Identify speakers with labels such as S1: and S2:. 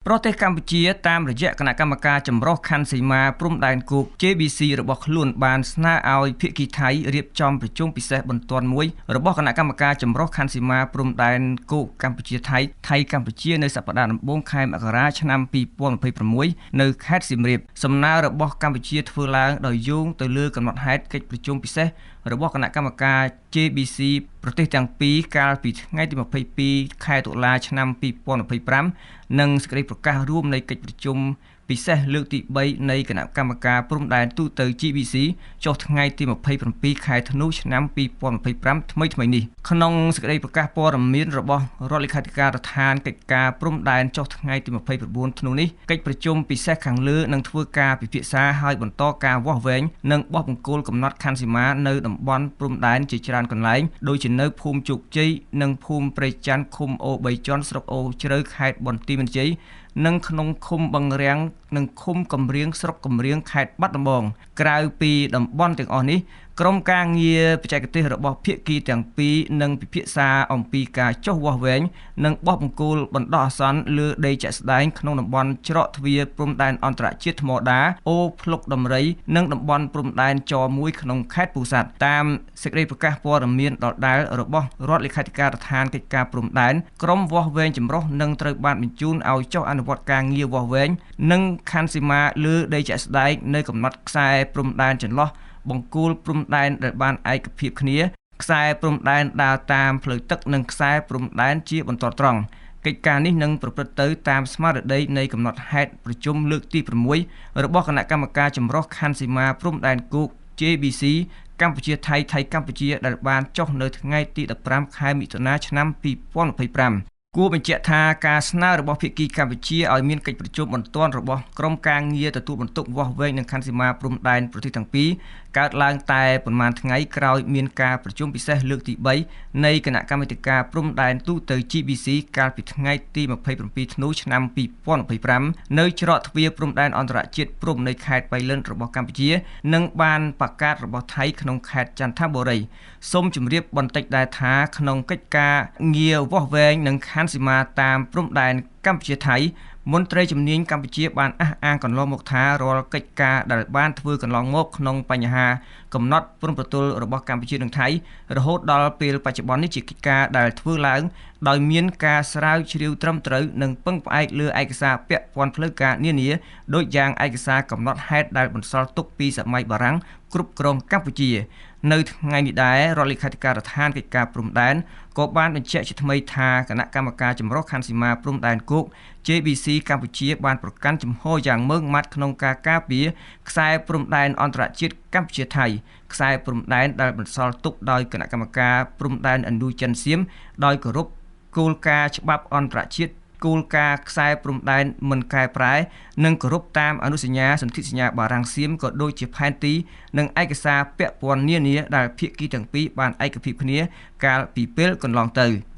S1: ប្រទេសកម្ពុជាតាមរយៈគណៈកម្មការចម្រុះខណ្ឌសីមាព្រំដែនគោក JBC របស់ខ្លួនបានស្នើឲ្យភាគីថៃរៀបចំប្រជុំពិសេសបន្ទាន់មួយរបស់គណៈកម្មការចម្រុះខណ្ឌសីមាព្រំដែនគោកកម្ពុជាថៃថៃកម្ពុជានៅសប្តាហ៍ដំបូងខែមករាឆ្នាំ2026នៅខេត្តសៀមរាបសំណើរបស់កម្ពុជាធ្វើឡើងដោយយោងទៅលើកំណត់ហេតុកិច្ចប្រជុំពិសេសរបស់គណៈកម្មការ JBC ប្រទេសទាំងពីរកាលពីថ្ងៃទី22ខែតុលាឆ្នាំ2025និងសេចក្តីប្រកាសរួមនៃកិច្ចប្រជុំពិសេសលើកទី3នៃគណៈកម្មការព្រំដែនទូទៅ GBC ចុះថ្ងៃទី27ខែធ្នូឆ្នាំ2025ថ្មីៗនេះក្នុងសេចក្តីប្រកាសព័ត៌មានរបស់រដ្ឋលេខាធិការដ្ឋានកិច្ចការព្រំដែនចុះថ្ងៃទី29ធ្នូនេះកិច្ចប្រជុំពិសេសខាងលើនឹងធ្វើការពិភាក្សាហើយបន្តការវាស់វែងនិងបោះបង្គោលកំណត់ខណ្ឌសីមានៅតំបន់ព្រំដែនជាច្រើនកន្លែងដូចជានៅភូមិជោគជ័យនិងភូមិព្រៃច័ន្ទឃុំអូបីជាន់ស្រុកអូជ្រៅខេត្តបន្ទាយមានជ័យនិងក្នុងឃុំបឹងរាំងនិងឃុំកំរៀងស្រុកកំរៀងខេត្តបាត់ដំបងក្រៅពីតំបន់ទាំងអស់នេះក្រុមការងារបច្ចេកទេសរបស់ភាគីទាំងពីរនឹងពិភាក្សាអំពីការចុះវាស់វែងនិងបោះបង្គោលបណ្ដោះអាសន្នលើដីជាក់ស្ដែងក្នុងតំបន់ច្រកទ្វារព្រំដែនអន្តរជាតិថ្មដាអូភ្លុកដំរីនិងតំបន់ព្រំដែនចមួយក្នុងខេត្តពោធិ៍សាត់តាមសេចក្តីប្រកាសព័ត៌មានដដែលរបស់រដ្ឋលេខាធិការដ្ឋានកិច្ចការព្រំដែនក្រុមវាស់វែងចម្រុះនឹងត្រូវបានបញ្ជូនឲ្យចុះអនុវត្តការងារវាស់វែងនិងខណ្ឌសីមាលើដីជាក់ស្ដែងនៅកំណត់ខ្សែព្រំដែនចន្លោះបង្គោលព្រំដែនដែលបានឯកភាពគ្នាខ្សែព្រំដែនដើរតាមផ្លូវទឹកនិងខ្សែព្រំដែនជាបន្ទាត់ត្រង់កិច្ចការនេះនឹងប្រព្រឹត្តទៅតាមស្មារតីនៃកំណត់ហេតុប្រជុំលើកទី6របស់គណៈកម្មការចម្រុះខណ្ឌសីមាព្រំដែនគោក JBC កម្ពុជាថៃថៃកម្ពុជាដែលបានចុះនៅថ្ងៃទី15ខែមិថុនាឆ្នាំ2025គួរបញ្ជាក់ថាការស្នើរបស់ភាគីកម្ពុជាឲ្យមានកិច្ចប្រជុំបន្ទាន់របស់ក្រុមការងារទទួលបន្ទុកវាស់វែងនិងខណ្ឌសីមាព្រំដែនប្រទេសទាំងពីរកើតឡើងតែប៉ុន្មានថ្ងៃក្រោយមានការប្រជុំពិសេសលើកទី3នៃគណៈកម្មាធិការព្រំដែនទូទៅ GBC កាលពីថ្ងៃទី27ធ្នូឆ្នាំ2025នៅច្រកទ្វារព្រំដែនអន្តរជាតិព្រំនៃខេត្តបៃលិនរបស់កម្ពុជានិងបានប្រកាសរបស់ថៃក្នុងខេត្តចន្ទបុរីសូមជម្រាបបន្តិចដែរថាក្នុងកិច្ចការងារវាស់វែងនិងខណ្ឌសីមាតាមព្រំដែនកម្ពុជាថៃមន្ត្រីជំនាញកម្ពុជាបានអះអាងកន្លងមកថារាល់កិច្ចការដែលបានធ្វើកន្លងមកក្នុងបញ្ហាកំណត់ព្រំប្រទល់របស់កម្ពុជានិងថៃរហូតដល់ពេលបច្ចុប្បន្ននេះជាកិច្ចការដែលធ្វើឡើងដោយមានការស្រាវជ្រាវត្រឹមត្រូវនិងពឹងផ្អែកលើឯកសារពាក់ព័ន្ធផ្លូវការនានាដូចយ៉ាងឯកសារកំណត់ហេតុដែលបន្សល់ទុកពីសម័យបារាំងគ្រប់គ្រងកម្ពុជានៅថ្ងៃនេះដែររដ្ឋលេខាធិការដ្ឋានកិច្ចការព្រំដែនក៏បានបញ្ជាក់ជាថ្មីថាគណៈកម្មការចម្រុះខណ្ឌសីមាព្រំដែនគោក JBC កម្ពុជាបានប្រកាន់ជំហរយ៉ាងម៉ឺងម៉ាត់ក្នុងការការពារខ្សែព្រំដែនអន្តរជាតិកម្ពុជាថៃខ្សែព្រំដែនដែលបន្សល់ទុកដោយគណៈកម្មការព្រំដែនឥណ្ឌូចិនសៀមដោយគោរពគោលការណ៍ច្បាប់អន្តរជាតិគោលការណ៍ខ្សែព្រំដែនមិនកែប្រែនិងគោរពតាមអនុសញ្ញាសន្ធិសញ្ញាបារាំងសៀមក៏ដូចជាផែនទីនិងឯកសារពាក់ព័ន្ធនានាដែលភាគីទាំងពីរបានឯកភាពគ្នាកាលពីពេលកន្លងទៅ។